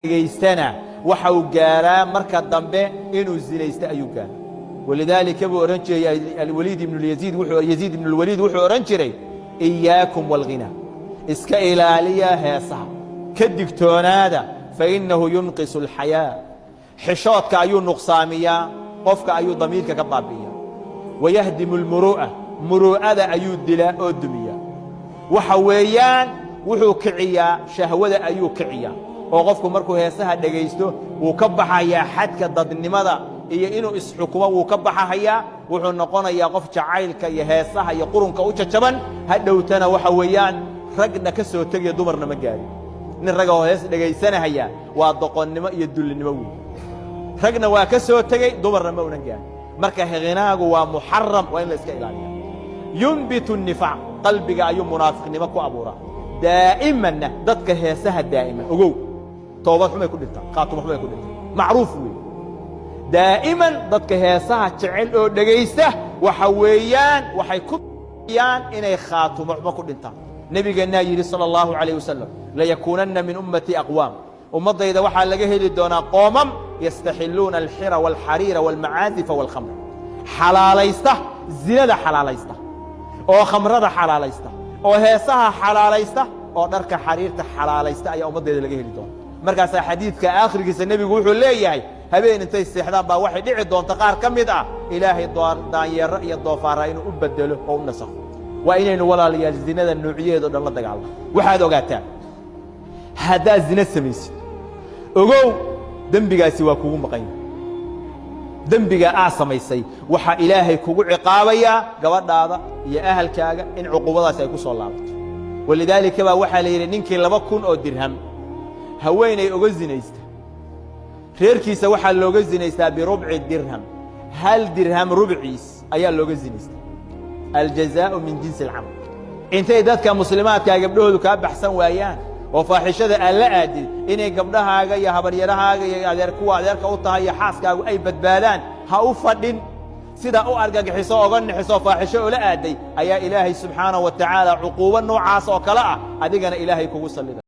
Dhegaystana waxa uu gaaraa marka dambe inuu zinaysto ayuu gaaraa. ولذلك buu odhan jiray Alwaliid ibnu Yaziid, Yaziid ibnu Lwaliid wuxuu odhan jiray: "إياكم والغناء", iska ilaaliya heesaha, ka digtoonaada, فإنه ينقص الحياء, xishoodka ayuu nuqsaamiyaa, qofka ayuu damiirka ka baabi'iyaa, ويهدم المروءة, muruu'ada ayuu dilaa oo dumiyaa. Waxa weeyaan wuxuu kiciyaa shahwada ayuu kiciyaa, oo qofku markuu heesaha dhegaysto wuu ka baxayaa xadka dadnimada iyo inuu isxukumo wuu ka baxahayaa. Wuxuu noqonayaa qof jacaylka iyo heesaha iyo qurunka u jajaban. Hadhowtana waxa weeyaan ragna ka soo tegaya, dumarna ma gaarin. Nin ragga oo hees dhegaysanahaya waa doqonnimo iyo dullinimo weyn. Ragna waa ka soo tegey, dumarna ma unan gaarin. Marka ghinaagu waa muxaram, waa in la iska ilaaliya. ينبت النفاق, qalbiga ayuu munaafiqnimo ku abuuraa. Daa'imanna dadka heesaha daa'ima, ogow, toobad xumay ku dhintaan, khaatumo xumay ku dhintaan, macruuf weey. Daa'iman dadka heesaha jecel oo dhegaysta waxa weeyaan waxay ku yaan inay khaatumo xumo ku dhintaan. Nebigeennaa yidhi صلى الله عليه وسلم: "ليكونن من أمتي أقوام", ummaddayda waxaa laga heli doonaa qoomam, "يستحلون الحر والحرير والمعازف والخمر", xalaalaysta zinada, xalaalaysta oo khamrada xalaalaysta oo heesaha xalaalaysta oo dharka xariirta xalaalaysta ayaa ummaddayda laga heli doona. Markaasaa xadiidka aakhirkiisa nebigu wuxuu leeyahay: habeen intay seexdaan baa waxay dhici doonta qaar ka mid ah Ilaahay daanyeero iyo doofaara inuu u bedelo oo u nasakho. Waa inaynu, walaalayaal, zinada noocyaheedo dhan la dagaalno. Waxaad ogaataa, haddaad zina samaysid, ogow, dembigaasi waa kugu maqan yahay. Dembiga aa samaysay waxaa Ilaahay kugu ciqaabayaa gabadhaada iyo ahalkaaga in cuquubadaasi ay ku soo laabato. ولذلك baa waxaa la yidhi ninkii 2000 oo dirham haweenay oga zinaysta, reerkiisa waxaa looga zinaystaa بربع درهم, hal dirham rubciis ayaa looga zinaystaa. الجزاء من جنس العمل. Intay dadka muslimaadkaa gabdhahoodu kaa baxsan waayaan oo faaxishada aan la aadin, inay gabdhahaaga iyo habaryarahaaga iyo adeer kuwa adeerka u tahay iyo xaaskaagu ay badbaadaan ha u fadhin. Sidaa u argagixiso, oga nixiso, faaxisho ula aaday ayaa Ilaahay subxaanaه wa tacaala cuquubo noocaas oo kale ah adigana Ilaahay kugu sallida.